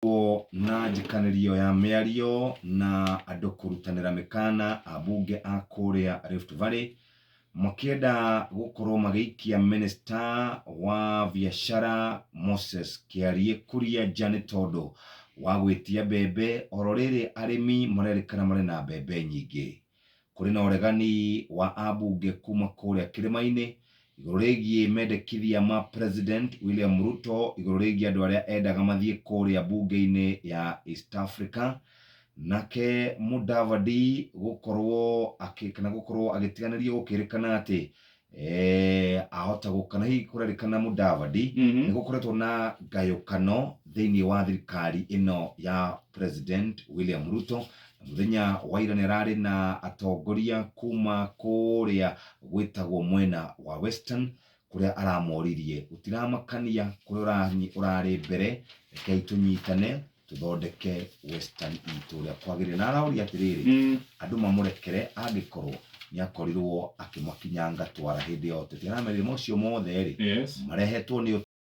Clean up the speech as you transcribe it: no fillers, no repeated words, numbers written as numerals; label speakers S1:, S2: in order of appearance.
S1: Na njikanĩrio ya mĩario na andũ kũrutanĩra mĩkana ambunge a kũrĩa Rift Valley makĩenda gũkorwo magĩikia minista wa biacara Moses Kĩarie Kuria nja nĩ tondũ wa gwĩtia mbembe oro rĩrĩ arĩmi marerĩkana marĩ na mbembe nyingĩ. Kũrĩ na ũregani wa ambunge kuma kũrĩa kĩrĩma-inĩ igũrũ rĩgiĩ mendekithia ma President William Ruto igũrũ rĩgiĩ andũ arĩa endaga mathiĩ kũrĩa mbunge-inĩ ya East Africa. Nake Mudavadi gũkorwo akĩ kana gũkorwo agĩtiganĩrio gũkĩrĩkana atĩ ahota kana hihi kũrerĩkana Mudavadi nĩ gũkoretwo na ngayũkano thĩinĩ wa thirikari ĩno ya President William Ruto. Na mũthenya wa ira nĩ ararĩ na atongoria kuma kũrĩa gwĩtagwo mwena wa Western kũrĩa aramoririe gũtiramakania kũrĩa ũrarĩ mbere, rekei tũnyitane tũthondeke Western itũ ũrĩa kwagĩrĩire. Na araũria atĩrĩrĩ, andũ mamũrekere angĩkorwo nĩ akorirwo akĩmakinyanga twara hĩndĩ ya ũteti. Aramerire macio mothe rĩ marehetwo nĩ